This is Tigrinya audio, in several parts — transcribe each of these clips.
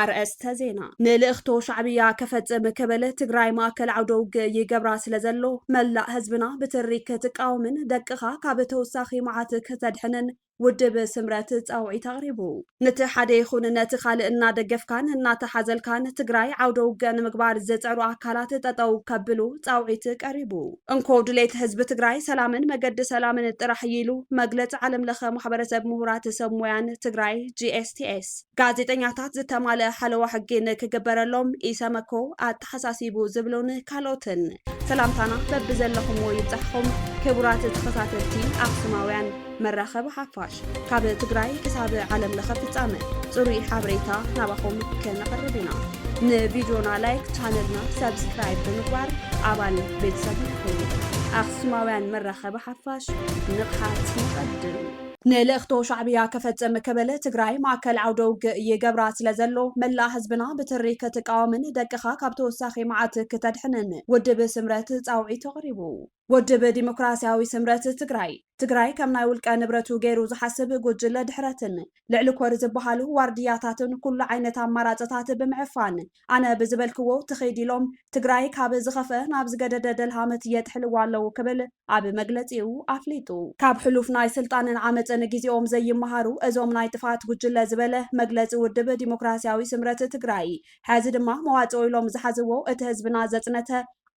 ኣርእስተ ዜና። ንልእኽቶ ሻዕብያ ከፈጽም ክብል ትግራይ ማእከል ዓውደ ውግእ ይገብራ ስለ ዘሎ፣ መላእ ህዝብና ብትሪ ክትቃወምን ደቅኻ ካብ ተወሳኺ መዓት ከተድሕንን ውድብ ስምረት ጻውዒት ኣቕሪቡ። ነቲ ሓደ ይኹን ነቲ ካልእ እናደገፍካን እናተሓዘልካን ትግራይ ዓውደ ውግእ ንምግባር ዝጽዕሩ ኣካላት ጠጠው ከብሉ ጻውዒት ቀሪቡ። እንኮ ድሌት ህዝቢ ትግራይ ሰላምን መገዲ ሰላምን ጥራሕ እዩ ኢሉ መግለጺ ዓለም ለኸ ማሕበረሰብ ምሁራት ሰብ ሞያን ትግራይ፣ ጂ ኤስ ቲ ኤስ። ጋዜጠኛታት ዝተማልአ ሓለዋ ሕጊ ንክግበረሎም ኢሰመኮ ኣተሓሳሲቡ ዝብሉን ካልኦትን። ሰላምታና በብዘለኹምዎ ይብጻሕኹም ክቡራት ተኸታተልቲ ኣኽሱማውያን መራኸቢ ሓፋሽ። ካብ ትግራይ ክሳብ ዓለም ለኸ ፍጻመ ጽሩይ ሓበሬታ ናባኹም ከነቕርብ ኢና። ንቪድዮና ላይክ፣ ቻነልና ሰብስክራይብ ብምግባር ኣባል ቤተሰብ ይኹኑ። ኣኽሱማውያን መራኸቢ ሓፋሽ ንቕሓት ንቐድም። ንልእኽቶ ሻዕብያ ከፈጽም ክብል ትግራይ ማእከል ዓውደ ውግእ ይገብራ ስለ ዘሎ፣ መላእ ህዝብና ብትሪ ክትቃወምን ደቅኻ ካብ ተወሳኺ መዓት ክተድሕንን ውድብ ስምረት ጻውዒት ኣቕሪቡ። ውድብ ዲሞክራሲያዊ ስምረት ትግራይ፣ ትግራይ ከም ናይ ውልቀ ንብረቱ ገይሩ ዝሓስብ ጉጅለ ድሕረትን ልዕሊ ኮር ዝበሃሉ ዋርድያታትን ኩሉ ዓይነት ኣማራፅታት ብምዕፋን፣ ኣነ ብዝበልክዎ ትኸይድ ኢሎም ትግራይ ካብ ዝኸፍአ ናብ ዝገደደ ደልሃመት የጥሕልዋ ኣለዉ ክብል ኣብ መግለፂኡ ኣፍሊጡ። ካብ ሕሉፍ ናይ ስልጣንን ዓመፅን ግዜኦም ዘይመሃሩ እዞም ናይ ጥፍኣት ጉጅለ ዝበለ መግለፂ ውድብ ዲሞክራሲያዊ ስምረት ትግራይ፣ ሕዚ ድማ መዋፅኦ ኢሎም ዝሓዝዎ እቲ ህዝብና ዘፅነተ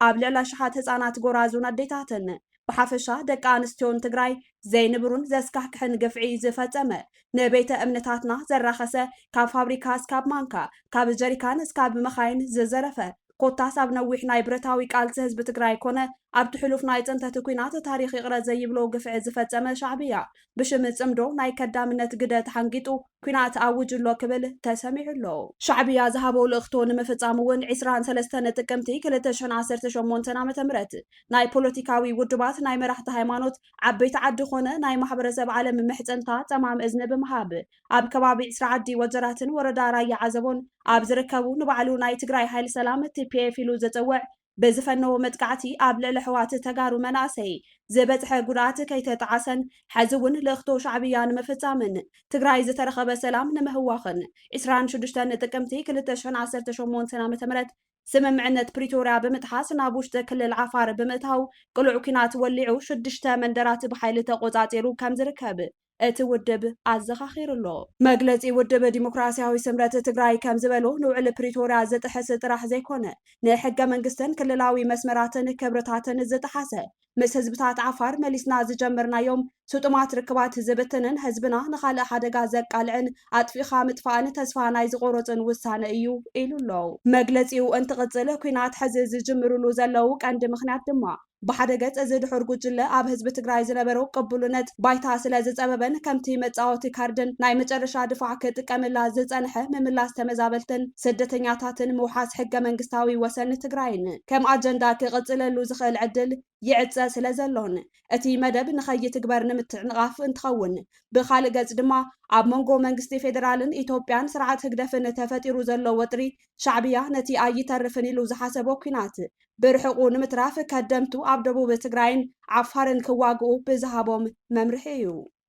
ኣብ ልዕሊ ኣሽሓት ህፃናት ጎራዙን ኣዴታትን ብሓፈሻ ደቂ ኣንስትዮን ትግራይ ዘይንብሩን ዘስካሕክሕን ግፍዒ ዝፈፀመ፣ ንቤተ እምነታትና ዘራኸሰ፣ ካብ ፋብሪካ እስካብ ማንካ፣ ካብ ጀሪካን እስካብ መኻይን ዝዘረፈ፣ ኮታስ ኣብ ነዊሕ ናይ ብረታዊ ቃልሲ ህዝቢ ትግራይ ኮነ ኣብቲ ሕሉፍ ናይ ፅንተት ኲናት ታሪኽ ይቕረ ዘይብሎ ግፍዒ ዝፈፀመ ሻዕብያ ብሽም ፅምዶ ናይ ከዳምነት ግደ ተሓንጊጡ ኲናት ኣውጁ ኣሎ ክብል ተሰሚዑ ኣሎ። ሻዕብያ ዝሃቦ ልእኽቶ ንምፍጻም እውን ዕስራን ሰለስተን ጥቅምቲ ክልተ ሽሕን ዓሰርተ ሸሞንተን ዓመተ ምህረት ናይ ፖለቲካዊ ውድባት፣ ናይ መራሕቲ ሃይማኖት፣ ዓበይቲ ዓዲ ኾነ ናይ ማሕበረሰብ ዓለም ምሕጽንታ ጸማም እዝኒ ብምሃብ ኣብ ከባቢ ዕስራ ዓዲ ወጀራትን ወረዳ ራያ ዓዘቦን ኣብ ዝርከቡ ንባዕሉ ናይ ትግራይ ሓይሊ ሰላም ቲ ፒ ኤፍ ኢሉ ዝጽውዕ ብዝፈነዎ መጥቃዕቲ ኣብ ልዕሊ ኣሕዋት ተጋሩ መናእሰይ ዝበፅሐ ጉድኣት ከይተጠዓሰን ሕዚ እውን ልእኽቶ ሻዕብያ ንምፍፃምን ትግራይ ዝተረኸበ ሰላም ንምህዋኽን ዕስራን ሽዱሽተን ጥቅምቲ ክልተ ሽሕን ዓሰርተ ሸሞንተን ዓመተ ምህረት ስምምዕነት ፕሪቶርያ ብምጥሓስ ናብ ውሽጢ ክልል ዓፋር ብምእታው ቅሉዕ ኲናት ወሊዑ ሽዱሽተ መንደራት ብሓይሊ ተቆፃፂሩ ከም ዝርከብ እቲ ውድብ ኣዘኻኺሩ ኣሎ። መግለጺ ውድብ ዲሞክራሲያዊ ስምረት ትግራይ ከም ዝበሎ፣ ንውዕሊ ፕሪቶርያ ዝጥሕስ ጥራሕ ዘይኮነ፣ ንሕገ መንግስትን ክልላዊ መስመራትን ክብርታትን ዝጠሓሰ፣ ምስ ህዝብታት ዓፋር መሊስና ዝጀመርናዮም ስጡማት ርክባት ዝብትንን ህዝብና ንኻልእ ሓደጋ ዘቃልዕን ኣጥፊእኻ ምጥፋእን ተስፋ ናይ ዝቆረጽን ውሳነ እዩ ኢሉ ኣሎ። መግለጺኡ እንትቕጽል፣ ኲናት ሕዚ ዝጅምርሉ ዘለዉ ቀንዲ ምኽንያት ድማ ብሓደ ገጽ፣ እዚ ድሑር ጉጅለ ኣብ ህዝቢ ትግራይ ዝነበሮ ቅቡልነት ባይታ ስለ ዝጸበበን፣ ከምቲ መጻወቲ ካርድን ናይ መጨረሻ ድፋዕ ክጥቀመላ ዝጸንሐ፣ ምምላስ ተመዛበልትን ስደተኛታትን ምውሓስ ሕገ መንግስታዊ ወሰን ትግራይን ከም ኣጀንዳ ክቕጽለሉ ዝኽእል ዕድል ይዕጸ ስለ ዘሎን፣ እቲ መደብ ንኸይትግበር ንምትዕንቓፍ እንትኸውን፣ ብኻልእ ገጽ ድማ ኣብ መንጎ መንግስቲ ፌደራልን ኢትዮጵያን ስርዓት ህግደፍን ተፈጢሩ ዘሎ ወጥሪ፣ ሻዕብያ ነቲ ኣይተርፍን ኢሉ ዝሓሰቦ ኲናት ብርሑቑ ንምትራፍ ከደምቱ ኣብ ደቡብ ትግራይን ዓፋርን ክዋግኡ ብዝሃቦም መምርሒ እዩ።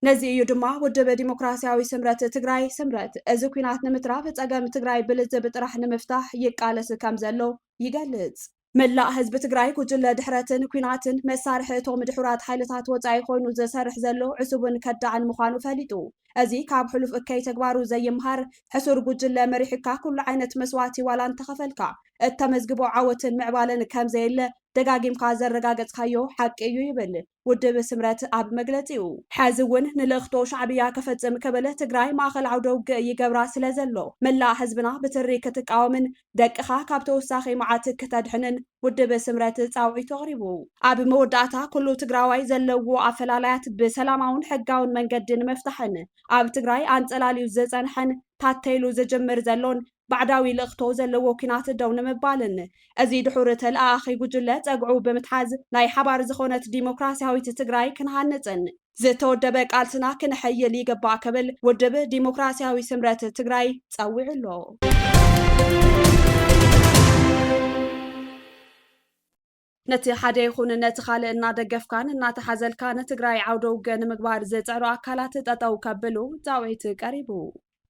ነዚ እዩ ድማ ውድብ ዲሞክራሲያዊ ስምረት ትግራይ፣ ስምረት፣ እዚ ኲናት ንምትራፍ ጸገም ትግራይ ብልዝብ ጥራሕ ንምፍታሕ ይቃለስ ከም ዘሎ ይገልጽ። መላእ ህዝቢ ትግራይ ጉጅለ ድሕረትን ኲናትን መሳርሒ እቶም ድሑራት ሓይልታት ወጻኢ ኮይኑ ዝሰርሕ ዘሎ ዕሱብን ከዳዕን ምዃኑ ፈሊጡ፣ እዚ ካብ ሕሉፍ እከይ ተግባሩ ዘይምሃር ሕሱር ጉጅለ መሪሕካ ኩሉ ዓይነት መስዋእቲ ዋላ እንተኸፈልካ እተመዝግቦ ዓወትን ምዕባለን ከም ዘየለ ደጋጊምካ ዘረጋገጽካዮ ሓቂ እዩ ይብል ውድብ ስምረት ኣብ መግለጺኡ። ሕዚ እውን ንልእኽቶ ሻዕብያ ክፈጽም ክብል ትግራይ ማእኸል ዓውደ ውግእ ይገብራ ስለ ዘሎ መላእ ህዝብና ብትሪ ክትቃወምን ደቅኻ ካብ ተወሳኺ መዓት ክተድሕንን ውድብ ስምረት ጻውዒቱ ኣቕሪቡ። ኣብ መወዳእታ ኩሉ ትግራዋይ ዘለዎ ኣፈላላያት ብሰላማውን ሕጋውን መንገዲ ንምፍታሕን ኣብ ትግራይ ኣንጸላልዩ ዝጸንሐን ታተይሉ ዝጅምር ዘሎን ባዕዳዊ ልእኽቶ ዘለዎ ኲናት ደው ንምባልን፣ እዚ ድሑር ተለኣኣኺ ጉጅለ ጸግዑ ብምትሓዝ ናይ ሓባር ዝኾነት ዲሞክራሲያዊት ትግራይ ክንሃንጽን ዝተወደበ ቃልስና ክነሐይል ይግባእ ክብል ውድብ ዲሞክራሲያዊ ስምረት ትግራይ ጸዊዑ ኣሎ። ነቲ ሓደ ይኹን ነቲ ካልእ እናደገፍካን እናተሓዘልካን ትግራይ ዓውደ ውግእ ንምግባር ዝጽዕሩ ኣካላት ጠጠው ከብሉ ጻውዒት ቀሪቡ።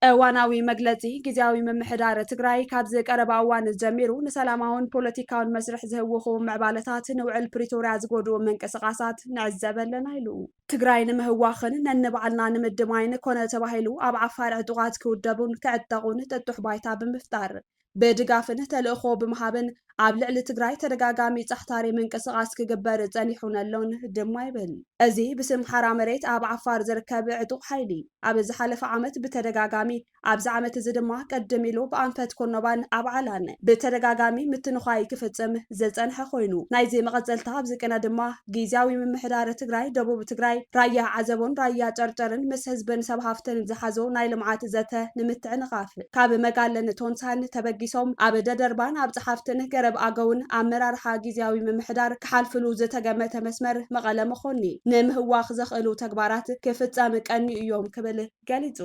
እዋናዊ መግለጺ። ግዝያዊ ምምሕዳር ትግራይ ካብዚ ቀረባ እዋን ጀሚሩ ንሰላማውን ፖለቲካውን መስርሕ ዝህውኹ ምዕባለታት፣ ንውዕል ፕሪቶርያ ዝጎድኡ ምንቅስቓሳት ንዕዘብ ኣለና ኢሉ። ትግራይ ንምህዋኽን ነንባዕልና ንምድማይን ኮነ ተባሂሉ ኣብ ዓፋር ዕጡቓት ክውደቡን ክዕጠቑን ጥጡሕ ባይታ ብምፍጣር፣ ብድጋፍን ተልእኾ ብምሃብን ኣብ ልዕሊ ትግራይ ተደጋጋሚ ጻሕታሪ ምንቅስቓስ ክግበር ጸኒሑ ነሎን ድማ ይብል። እዚ ብስም ሓራ መሬት ኣብ ዓፋር ዝርከብ ዕጡቕ ሓይሊ፣ ኣብ ዝሓለፈ ዓመት ብተደጋጋሚ፣ ኣብዚ ዓመት እዚ ድማ ቅድም ኢሉ ብኣንፈት ኮኖባን ኣብ ዓላን ብተደጋጋሚ ምትንዃይ ክፍጽም ዝጸንሐ ኮይኑ፣ ናይዚ መቐጸልታ ኣብዚ ቅነ ድማ ግዝያዊ ምምሕዳር ትግራይ ደቡብ ትግራይ ራያ ዓዘቦን ራያ ጨርጨርን ምስ ህዝብን ሰብ ሃፍትን ዝሓዞ ናይ ልምዓት ዘተ ንምትዕንቓፍ ካብ መጋለን ቶንሳን ተበጊሶም ኣብ ደደርባን ኣብ ጸሓፍትን ገረብ ኣገውን ኣመራርሓ ግዝያዊ ምምሕዳር ክሓልፍሉ ዝተገመተ መስመር መቐለ መኾኒ ንምህዋኽ ዘኽእሉ ተግባራት ክፍጸም ቀንዩ እዮም ክብል ገሊጹ።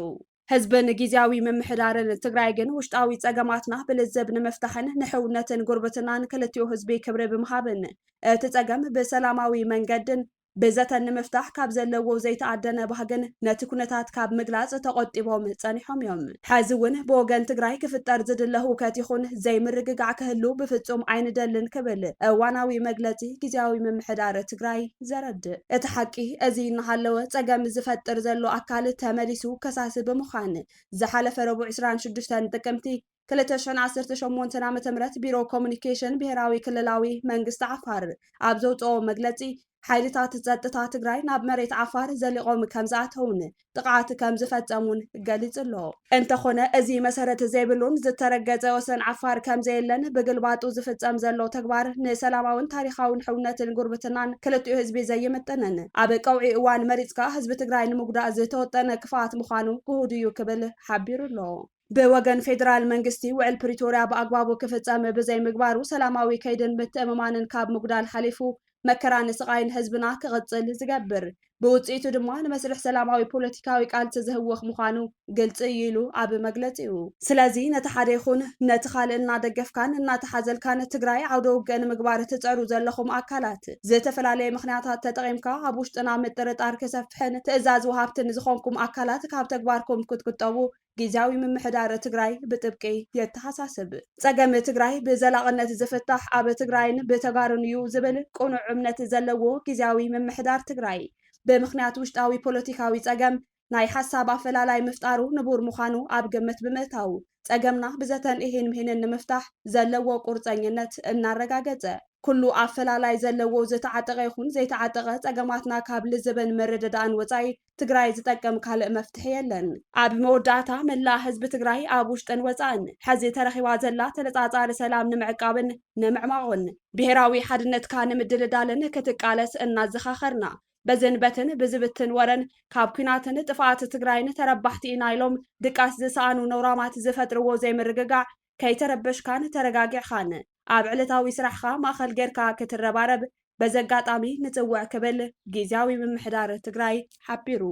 ህዝብን ግዝያዊ ምምሕዳርን ትግራይ ግን ውሽጣዊ ጸገማትና ብልዝብ ንምፍታሕን ንሕውነትን ጉርብትናን ክልቲኡ ህዝቢ ክብሪ ብምሃብን እቲ ጸገም ብሰላማዊ መንገድን ብዘተን ንምፍታሕ ካብ ዘለዎ ዘይተኣደነ ባህግን ነቲ ኩነታት ካብ ምግላጽ ተቖጢቦም ጸኒሖም እዮም። ሕዚ እውን ብወገን ትግራይ ክፍጠር ዝድለ ህውከት ይኹን ዘይምርግጋዕ ክህሉ ብፍጹም ኣይንደልን ክብል እዋናዊ መግለጺ ግዝያዊ ምምሕዳር ትግራይ ዘረድእ። እቲ ሓቂ እዚ እናሃለወ ጸገም ዝፈጥር ዘሎ ኣካል ተመሊሱ ከሳሲ ብምዃን ዝሓለፈ ረቡዕ ዕስራን ሽዱሽተን ጥቅምቲ ክልተ ሽሕን ዓሰርተ ሸሞንተን ዓመተ ምህረት ቢሮ ኮሙኒኬሽን ብሄራዊ ክልላዊ መንግስቲ ዓፋር ኣብ ዘውፅኦ መግለፂ ሓይልታት ፀጥታ ትግራይ ናብ መሬት ዓፋር ዘሊቖም ከም ዝኣተውን ጥቕዓት ከም ዝፈፀሙን ገሊፁ ኣሎ። እንተኾነ እዚ መሰረት ዘይብሉን ዝተረገፀ ወሰን ዓፋር ከም ዘየለን ብግልባጡ ዝፍፀም ዘሎ ተግባር ንሰላማውን ታሪኻውን ሕውነትን ጉርብትናን ክልቲኡ ህዝቢ ዘይምጥንን ኣብ ቀውዒ እዋን መሪፅካ ህዝቢ ትግራይ ንምጉዳእ ዝተወጠነ ክፍኣት ምዃኑ ግሁድ እዩ ክብል ሓቢሩ ኣሎ። ብወገን ፌዴራል መንግስቲ ውዕል ፕሪቶርያ ብኣግባቡ ክፍጸም ብዘይምግባሩ ሰላማዊ ከይድን ምትእምማንን ካብ ምጉዳል ሓሊፉ መከራን ስቓይን ህዝብና ክቕጽል ዝገብር፣ ብውጽኢቱ ድማ ንመስርሕ ሰላማዊ ፖለቲካዊ ቃልሲ ዝህውኽ ምዃኑ ግልጺ እዩ ኢሉ ኣብ መግለጺኡ። ስለዚ ነቲ ሓደ ይኹን ነቲ ካልእ እናደገፍካን እናተሓዘልካን ትግራይ ዓውደ ውግእ ንምግባር ትጽዕሩ ዘለኹም ኣካላት ዝተፈላለየ ምኽንያታት ተጠቒምካ ኣብ ውሽጥና ምጥርጣር ክሰፍሕን ትእዛዝ ወሃብትን ዝኾንኩም ኣካላት ካብ ተግባርኩም ክትቁጠቡ ግዝያዊ ምምሕዳር ትግራይ ብጥብቂ የተሓሳስብ። ጸገም ትግራይ ብዘላቕነት ዝፍታሕ ኣብ ትግራይን ብተጋሩን እዩ ዝብል ቅኑዕ እምነት ዘለዎ ግዝያዊ ምምሕዳር ትግራይ፣ ብምኽንያት ውሽጣዊ ፖለቲካዊ ጸገም ናይ ሓሳብ ኣፈላላይ ምፍጣሩ ንቡር ምዃኑ ኣብ ግምት ብምእታው፣ ጸገምና ብዘተን ኢሂን ምሂንን ንምፍታሕ ዘለዎ ቁርጸኝነት እናረጋገጸ፣ ኩሉ ኣፈላላይ ዘለዎ ዝተዓጠቐ ይኹን ዘይተዓጠቐ ጸገማትና ካብ ልዝብን ምርድዳእን ወጻኢ ትግራይ ዝጠቅም ካልእ መፍትሒ የለን። ኣብ መወዳእታ መላእ ህዝቢ ትግራይ ኣብ ውሽጥን ወጻእን ሕዚ ተረኺባ ዘላ ተነጻጻሪ ሰላም ንምዕቃብን ንምዕማቑን ብሄራዊ ሓድነትካ ንምድልዳልን ክትቃለስ እናዘኻኸርና፣ በዝን በትን ብዝብትን ወረን ካብ ኲናትን ጥፍኣት ትግራይን ተረባሕቲ ኢና ኢሎም ድቃስ ዝሰኣኑ ነውራማት ዝፈጥርዎ ዘይምርግጋዕ ከይተረበሽካን ተረጋጊዕኻን ኣብ ዕለታዊ ስራሕኻ ማእኸል ጌርካ ክትረባረብ በዚ ኣጋጣሚ ንጽውዕ ክብል ግዝያዊ ምምሕዳር ትግራይ ሓቢሩ።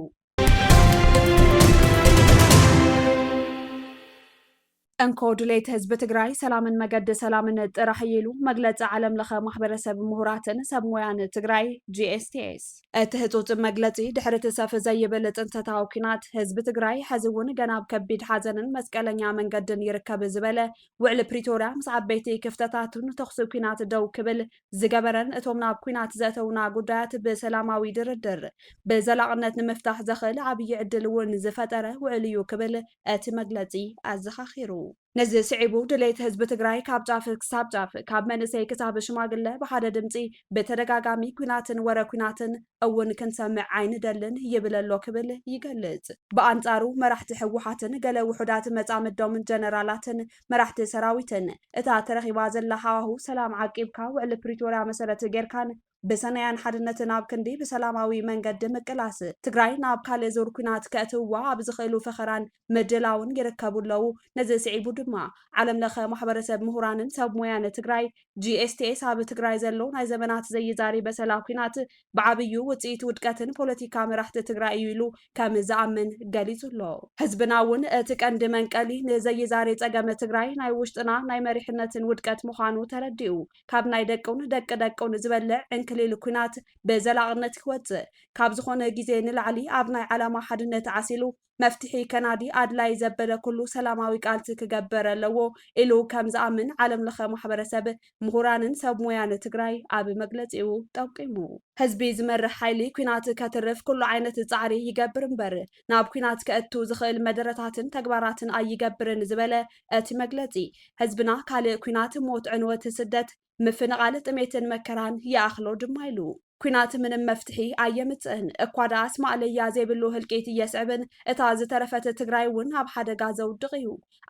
እንኮ ድሌት ህዝቢ ትግራይ ሰላምን መገዲ ሰላምን ጥራሕ እዩ ኢሉ መግለፂ ዓለም ለኸ ማሕበረሰብ ምሁራትን ሰብ ሞያን ትግራይ ጂ ኤስ ቲ ኤስ። እቲ ህፁፅ መግለፂ ድሕሪ እቲ ሰፍ ዘይብል ፅንተታዊ ኲናት ህዝቢ ትግራይ ሕዚ እውን ገና ኣብ ከቢድ ሓዘንን መስቀለኛ መንገድን ይርከብ ዝበለ ውዕሊ ፕሪቶርያ ምስ ዓበይቲ ክፍተታቱን ተኹሲ ኲናት ደው ክብል ዝገበረን እቶም ናብ ኲናት ዘእተውና ጉዳያት ብሰላማዊ ድርድር ብዘላቕነት ንምፍታሕ ዘኽእል ዓብዪ ዕድል እውን ዝፈጠረ ውዕል እዩ ክብል እቲ መግለፂ ኣዘኻኺሩ። ነዚ ስዒቡ ድሌት ህዝቢ ትግራይ ካብ ጫፍ ክሳብ ጫፍ ካብ መንእሰይ ክሳብ ሽማግለ ብሓደ ድምፂ ብተደጋጋሚ ኲናትን ወረ ኲናትን እውን ክንሰምዕ ኣይንደልን ይብል ኣሎ ክብል ይገልጽ። ብኣንጻሩ መራሕቲ ህወሓትን ገለ ውሑዳት መጻምዶምን ጀነራላትን መራሕቲ ሰራዊትን እታ ተረኺባ ዘላ ሃዋሁ ሰላም ዓቂብካ ውዕሊ ፕሪቶርያ መሰረት ጌርካን ብሰናያን ሓድነትን ኣብ ክንዲ ብሰላማዊ መንገዲ ምቅላስ ትግራይ ናብ ካልእ ዙር ኲናት ከእትውዋ ኣብ ዝኽእሉ ፈኸራን ምድላውን ይርከቡ ኣለዉ። ነዚ ስዒቡ ድማ ዓለም ለኸ ማሕበረሰብ ምሁራንን ሰብ ሞያን ትግራይ ጂ ኤስ ቲ ኤስ ኣብ ትግራይ ዘሎ ናይ ዘመናት ዘይዛሪ በሰላ ኲናት ብዓብዩ ውፅኢት ውድቀትን ፖለቲካ መራሕቲ ትግራይ እዩ ኢሉ ከም ዝኣምን ገሊፁ ኣሎ። ህዝብና እውን እቲ ቀንዲ መንቀሊ ንዘይዛሪ ፀገም ትግራይ ናይ ውሽጥና ናይ መሪሕነትን ውድቀት ምዃኑ ተረዲኡ ካብ ናይ ደቁን ደቂ ደቁን ዝበልዕ ዕንኪ ክልል ኲናት ብዘላቕነት ክወፅእ፣ ካብ ዝኾነ ግዜ ንላዕሊ ኣብ ናይ ዓላማ ሓድነት ዓሲሉ መፍትሒ ከናዲ ኣድላይ ዘበለ ኩሉ ሰላማዊ ቃልሲ ክገበር ኣለዎ ኢሉ ከም ዝኣምን ዓለም ለኸ ማሕበረሰብ ምሁራንን ሰብ ሞያን ትግራይ ኣብ መግለፂኡ ጠቂሙ። ህዝቢ ዝመርሕ ሓይሊ ኲናት ከትርፍ ኩሉ ዓይነት ፃዕሪ ይገብር እምበር ናብ ኲናት ከእቱ ዝኽእል መደረታትን ተግባራትን ኣይገብርን ዝበለ እቲ መግለፂ፣ ህዝብና ካልእ ኲናት፣ ሞት፣ ዕንወት፣ ስደት፣ ምፍንቓል፣ ጥሜትን መከራን ይኣኽሎ ድማ ኢሉ። ኲናት ምንም መፍትሒ ኣየምጽእን፣ እኳ ደኣስ ማእለያ ዘይብሉ ህልቂት እየስዕብን እታ ዝተረፈት ትግራይ እውን ኣብ ሓደጋ ዘውድቕ እዩ።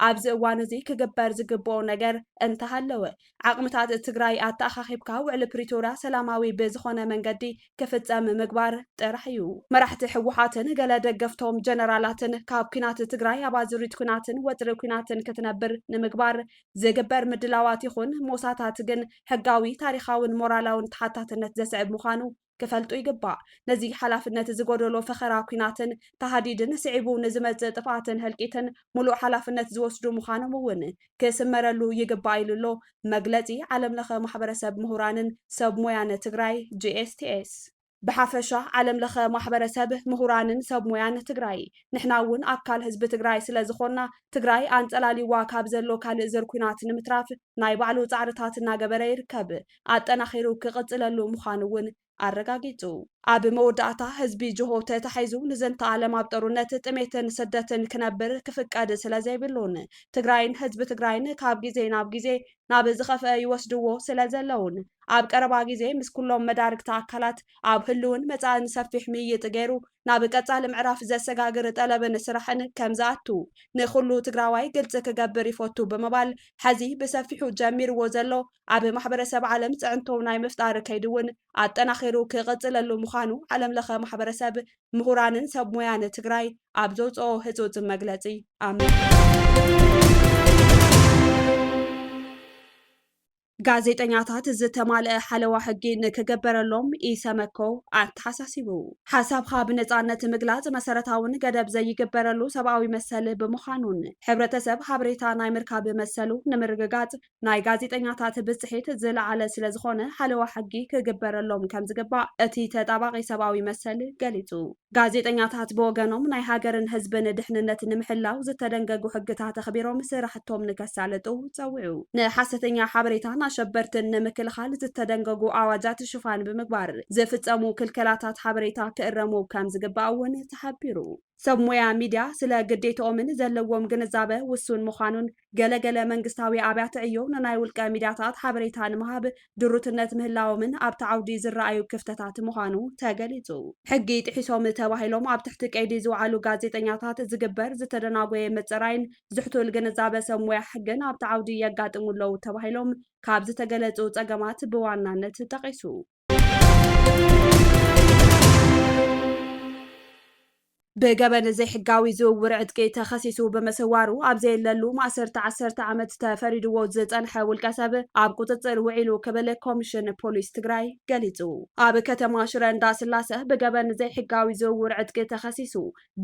ኣብዚ እዋን እዚ ክግበር ዝግብኦ ነገር እንተሃለወ፣ ዓቕምታት ትግራይ ኣተኣኻኺብካ ውዕሊ ፕሪቶርያ ሰላማዊ ብዝኾነ መንገዲ ክፍጸም ምግባር ጥራሕ እዩ። መራሕቲ ህወሓትን ገለ ደገፍቶም ጀነራላትን ካብ ኲናት ትግራይ ኣብ ኣዙሪት ኲናትን ወጥሪ ኲናትን ክትነብር ንምግባር ዝግበር ምድላዋት ይኹን ሞሳታት ግን ሕጋዊ፣ ታሪኻውን ሞራላውን ተሓታትነት ዘስዕብ ምዃኑ ክፈልጡ ይግባእ። ነዚ ሓላፍነት ዝጎደሎ ፈኸራ ኲናትን ተሃዲድን ስዒቡ ንዝመጽእ ጥፍኣትን ህልቂትን ሙሉእ ሓላፍነት ዝወስዱ ምዃኖም እውን ክስመረሉ ይግባእ ኢሉ ኣሎ መግለጺ ዓለም ለኸ ማሕበረሰብ ምሁራንን ሰብ ሞያን ትግራይ፣ ጂ ኤስ ቲ ኤስ። ብሓፈሻ ዓለም ለኸ ማሕበረሰብ ምሁራንን ሰብ ሞያን ትግራይ፣ ንሕና እውን ኣካል ህዝቢ ትግራይ ስለ ዝኾንና፣ ትግራይ ኣንጸላሊዋ ካብ ዘሎ ካልእ ዙር ኲናት ንምትራፍ ናይ ባዕሉ ጻዕርታት እናገበረ ይርከብ። ኣጠናኺሩ ክቕጽለሉ ምዃኑ እውን ኣረጋጊጹ። ኣብ መወዳእታ ህዝቢ ጅሆ ተታሒዙ ንዘንተ ኣለም ኣብ ጦርነት፣ ጥሜትን ስደትን ክነብር ክፍቀድ ስለ ዘይብሉን ትግራይን ህዝቢ ትግራይን ካብ ግዜ ናብ ግዜ ናብ ዝኸፍአ ይወስድዎ ስለ ዘለውን ኣብ ቀረባ ግዜ ምስ ኩሎም መዳርግቲ ኣካላት ኣብ ህልውን መጻእን ሰፊሕ ምይይጥ ገይሩ ናብ ቀጻሊ ምዕራፍ ዘሰጋግር ጠለብን ስራሕን ከም ዝኣቱ ንኹሉ ትግራዋይ ግልጺ ክገብር ይፈቱ ብምባል፣ ሐዚ ብሰፊሑ ጀሚርዎ ዘሎ ኣብ ማሕበረሰብ ዓለም ጽዕንቶ ናይ ምፍጣር ከይዲ እውን ኣጠናኺሩ ክቕጽለሉ ምዃኑ ዓለም ለኸ ማሕበረሰብ ምሁራንን ሰብ ሞያን ትግራይ ኣብ ዘውፅኦ ህፁፅ መግለፂ ኣመልኪቱ። ጋዜጠኛታት ዝተማልአ ሓለዋ ሕጊ ንክግበረሎም ኢሰመኮ ኣተሓሳሲቡ። ሓሳብካ ብነፃነት ምግላፅ መሰረታውን ገደብ ዘይግበረሉ ሰብኣዊ መሰል ብምዃኑን ሕብረተሰብ ሓበሬታ ናይ ምርካብ መሰሉ ንምርግጋፅ ናይ ጋዜጠኛታት ብፅሒት ዝለዓለ ስለዝኾነ ሓለዋ ሕጊ ክግበረሎም ከምዝግባእ እቲ ተጣባቂ ሰብኣዊ መሰል ገሊፁ። ጋዜጠኛታት ብወገኖም ናይ ሃገርን ህዝብን ድሕንነት ንምሕላው ዝተደንገጉ ሕግታት ኣኽቢሮም ስራሕቶም ንከሳልጡ ፀዊዑ። ንሓሰተኛ ሓበሬታን ኣሸበርትን ንምክልኻል ዝተደንገጉ ኣዋጃት ሽፋን ብምግባር ዝፍፀሙ ክልከላታት ሓበሬታ ክእረሙ ከምዝግባእ እውን ተሓቢሩ። ሰብ ሞያ ሚድያ ስለ ግዴትኦምን ዘለዎም ግንዛበ ውሱን ምዃኑን ገለገለ መንግስታዊ ኣብያተ ዕዮ ንናይ ውልቀ ሚድያታት ሓበሬታ ንምሃብ ድሩትነት ምህላዎምን ኣብቲ ዓውዲ ዝረኣዩ ክፍተታት ምዃኑ ተገሊጹ። ሕጊ ጥሒሶም ተባሂሎም ኣብ ትሕቲ ቀይዲ ዝወዓሉ ጋዜጠኛታት ዝግበር ዝተደናጎየ ምጽራይን ዝሕቱል ግንዛበ ሰብ ሞያ ሕግን ኣብቲ ዓውዲ የጋጥሙ ኣለዉ ተባሂሎም ካብ ዝተገለጹ ጸገማት ብዋናነት ጠቒሱ። ብገበን ዘይሕጋዊ ዝውውር ዕጥቂ ተኸሲሱ ብምስዋሩ ኣብ ዘየለሉ ማእሰርቲ ዓሰርተ ዓመት ተፈሪድዎ ዝጸንሐ ውልቀ ሰብ ኣብ ቁጽጽር ውዒሉ ክብል ኮሚሽን ፖሊስ ትግራይ ገሊጹ። ኣብ ከተማ ሽረ እንዳስላሰ ብገበን ዘይሕጋዊ ዝውውር ዕጥቂ ተኸሲሱ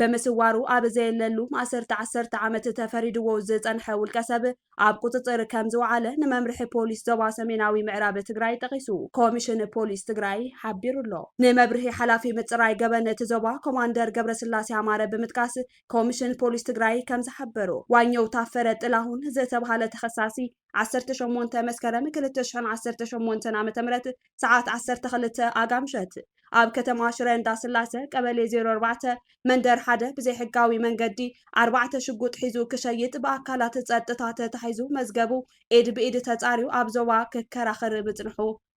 ብምስዋሩ ኣብ ዘየለሉ ማእሰርቲ ዓሰርተ ዓመት ተፈሪድዎ ዝጸንሐ ውልቀ ሰብ ኣብ ቁጽጽር ከም ዝወዓለ ንመምርሒ ፖሊስ ዞባ ሰሜናዊ ምዕራብ ትግራይ ጠቒሱ ኮሚሽን ፖሊስ ትግራይ ሓቢሩ ኣሎ። ንመብርሂ ሓላፊ ምጽራይ ገበን እቲ ዞባ ኮማንደር ገብረስላሴ ኣማረ ብምጥቃስ ኮሚሽን ፖሊስ ትግራይ ከም ዝሓበሮ ዋኘው ታፈረ ጥላሁን ዝተብሃለ ተኸሳሲ ዓሰርተ ሸሞንተ መስከረም ክልተ ሽሕን ዓሰርተ ሸሞንተን ዓመተ ምህረት ሰዓት ዓሰርተ ክልተ ኣጋ ምሸት ኣብ ከተማ ሽረ እንዳስላሰ ቀበሌ ዜሮ ኣርባዕተ መንደር ሓደ ብዘይሕጋዊ መንገዲ ኣርባዕተ ሽጉጥ ሒዙ ክሸይጥ ብኣካላት ጸጥታ ተታሒዙ መዝገቡ ኢድ ብኢድ ተጻርዩ ኣብ ዞባ ክከራኸር ምጽንሑ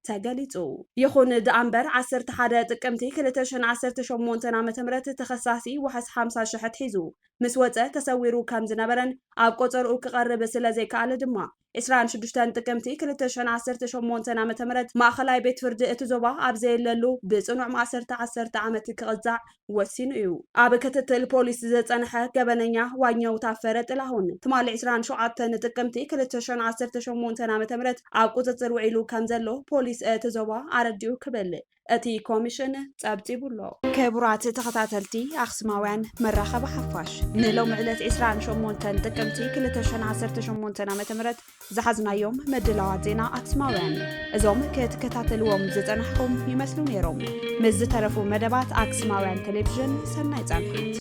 ተገሊጹ። ይኹን ደኣ እምበር ዓሰርተ ሓደ ጥቅምቲ ክልተ ሽሕን ዓሰርተ ሸሞንተን ዓመተ ምህረት ተኸሳሲ ዋሕስ ሓምሳ ሽሕ ኣትሒዙ ምስ ወጸ ተሰዊሩ ከም ዝነበረን ኣብ ቆጸርኡ ክቐርብ ስለ ዘይከኣለ ድማ ዕስራን ሽዱሽተን ጥቅምቲ ክልተ ሽሕን ዓሰርተ ሸሞንተን ዓመተ ምህረት ማእኸላይ ቤት ፍርዲ እቲ ዞባ ኣብ ዘየለሉ ብጽኑዕ ማእሰርቲ ዓሰርተ ዓመት ክቕጻዕ ወሲኑ እዩ። ኣብ ክትትል ፖሊስ ዝጸንሐ ገበነኛ ዋኛው ታፈረ ጥላሁን ትማሊ ዕስራን ሸውዓተን ጥቅምቲ ክልተ ሽሕን ዓሰርተ ሸሞንተን ዓመተ ምህረት ኣብ ቁጽጽር ውዒሉ ከም ዘሎ ፖሊስ እቲ ዞባ ኣረዲኡ ክብል እቲ ኮሚሽን ጸብጺቡ ኣሎ። ክቡራት ተኸታተልቲ ኣኽስማውያን መራኸቢ ሓፋሽ፣ ንሎሚ ዕለት ዕስራን ሸሞንተን ጥቅምቲ ክልተ ሽሕን ዓሰርተ ሸሞንተን ዓመተ ምህረት ዝሓዝናዮም ምድላዋት ዜና ኣክስማውያን፣ እዞም ክትከታተልዎም ዝጸናሕኩም ይመስሉ ነይሮም። ምስ ዝተረፉ መደባት ኣክስማውያን ቴሌቪዥን፣ ሰናይ ጻንሒት።